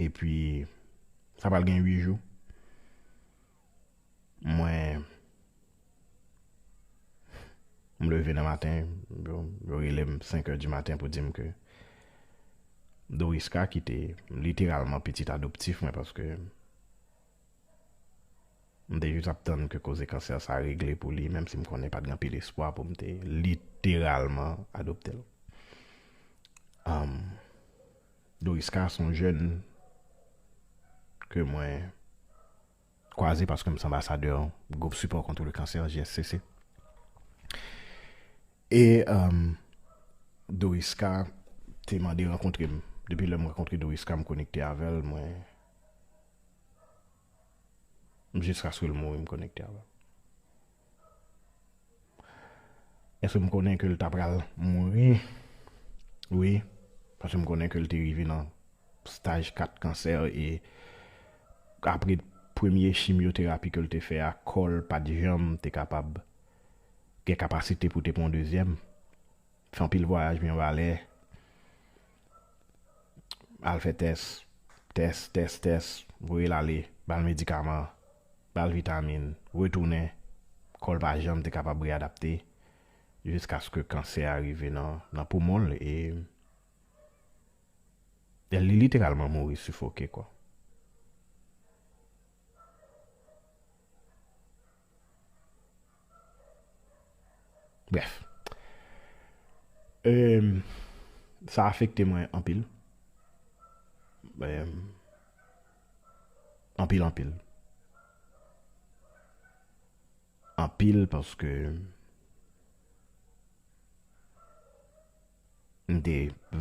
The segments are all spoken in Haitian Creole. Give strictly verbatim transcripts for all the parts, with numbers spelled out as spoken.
Epi, sa pral gen uit jou. Mwen, m leve nan maten, yo, yo rele m senk è di maten pou di m ke Doriska, ki te literalman pitit adoptif mwen, paske m te jis ap tann ke koze kansè sa regle pou li, menm si m konnen pa t gen anpil espwa pou m te literalman adopte l. Um, Doriska se yon jèn ke mwen kwaze paske m se anbasadè gwoup sipò kont le kansè, G S C C. E, um, Doriska te mande rankontre m. Depi lè m rankontre Doriska, m konekte avè l, mwen, jiskaske l mouri, m konekte avè l. Èske m konnen ke l ta pral mouri? Wi, paske m konnen ke l te rive nan staj kat kansè e apre premye chimyoterapi ke l te fè a, kò l pa t janm te kapab gen kapasite pou te pran yon dezyèm. Fè anpil vwayaj, men anba lè, al fè tès, tès, tès, tès, voye l ale, ba l medikaman, ba l vitamin, retounen, kò l pa janm te kapab reyadapte, jiskaske kansè a rive nan, nan poumon l, e, e li literalman mouri sifoke, kwa. Brèf. Em, sa afekte mwen anpil. Em, anpil, anpil. Anpil paske m te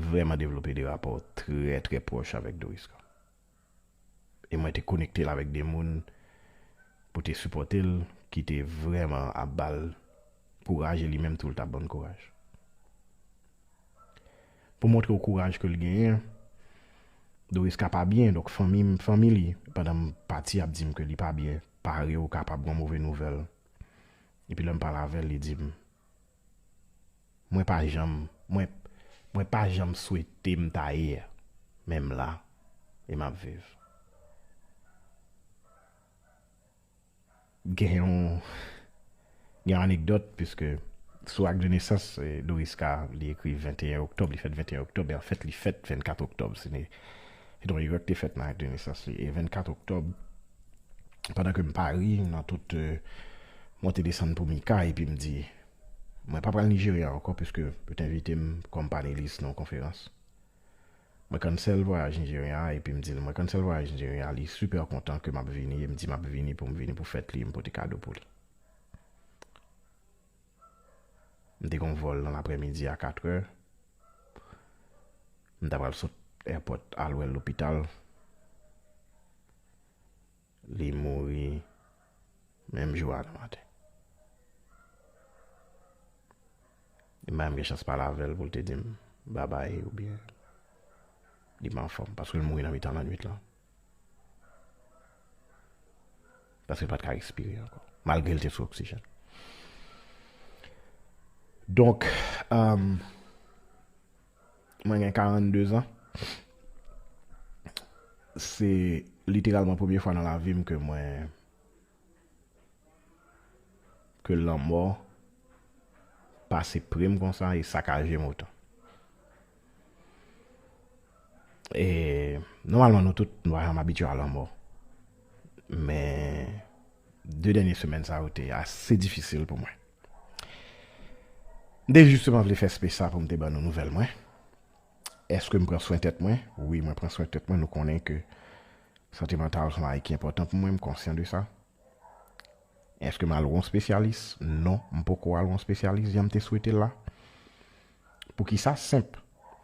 vrèman devlope de rapò trè, trè pwòch avèk Doriska. E mwen te konekte l avèk de moun pou te sipòte l, ki te vrèman ap ba l kouraj, e li menm tou l t ap ban m kouraj. Pou montre w kouraj ke l genyen, Doriska pa byen, donk fanmi m, fanmi li, pandan m pati, ap di m ke li pa byen, pare w kapab gen yon move nouvèl. Epi lè m pale avè l, li di m, mwen pa janm, mwen, mwen pa janm swete m ta yè, men m la, e m ap viv. Gen yon, gen yon anekdòt, piske sou ak de nesans, eh, Doriska, li ekri venteyen oktòb, li fèt venteyen oktòb, e anfèt, li fèt vennkat oktòb. Se ne, se te yon erè ki te fèt nan ak de nesans li. E vennkat oktòb, pandan ke m Pari, nan tout, eh, monte desann pou Mika, epi m di, mwen pa pral Nijerya ankò, piske yo te envite m kòm panelis nan yon konferans. Mwen cancel vwayaj Nijerya a, epi m di l, mwen cancel vwayaj Nijerya, li super kontan ke m ap vini, e m di m ap vini pou m vini pou fèt li, e m pote kado pou li. M te gen yon vòl nan laprèmidi a katrè. M ta pral sot èpòt al wè l lopital. Li mouri menm jou a nan maten. Li pa menm gen chans pale avè l pou l te di m babay oubyen li pa anfòm, paske l mouri nan mitan lannwit lan. Paske l pa t ka respire ankò, malgre l te sou oksijèn. Donk, um, mwen gen karannde zan. Se literalman premye fwa nan lavi m ke mwen, ke lanmò pase pre m konsa e sakaje m otan. E nòmalman, nou tout, nou pa janm abitye a lanmò. Men, de dènye semèn sa yo te ase difisil pou mwen. M te jisteman vle fè space sa pou m te ban nou nouvèl mwen. Èske m pran swen tèt mwen? Wi, mwen pran swen tèt mwen. Nou konnen ke sante mantal se yon bagay ki enpòtan pou mwen, m konsyan de sa. Èske m al wè yon spesyalis? Non, m poko al wè yon spesyalis jan m te swete l la. Poukisa? Senp.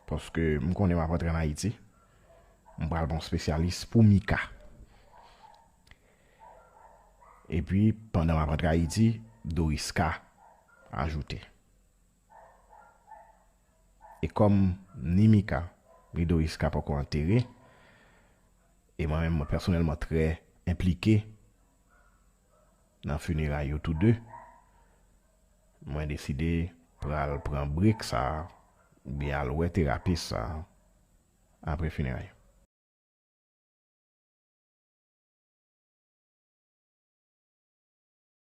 Paske m konnen m ap antre ann Ayiti. M pral wè yon spesyalis pou Mika. Epi, pandan m ap antre Ayiti, Doriska ajoute. E kòm ni Mika, ni Doriska poko antere, e mwen menm, mwen pèsonèlman trè enplike nan fineray yo tou de, mwen deside pral pran brek sa a, oubyen al wè terapis sa a apre fineray yo.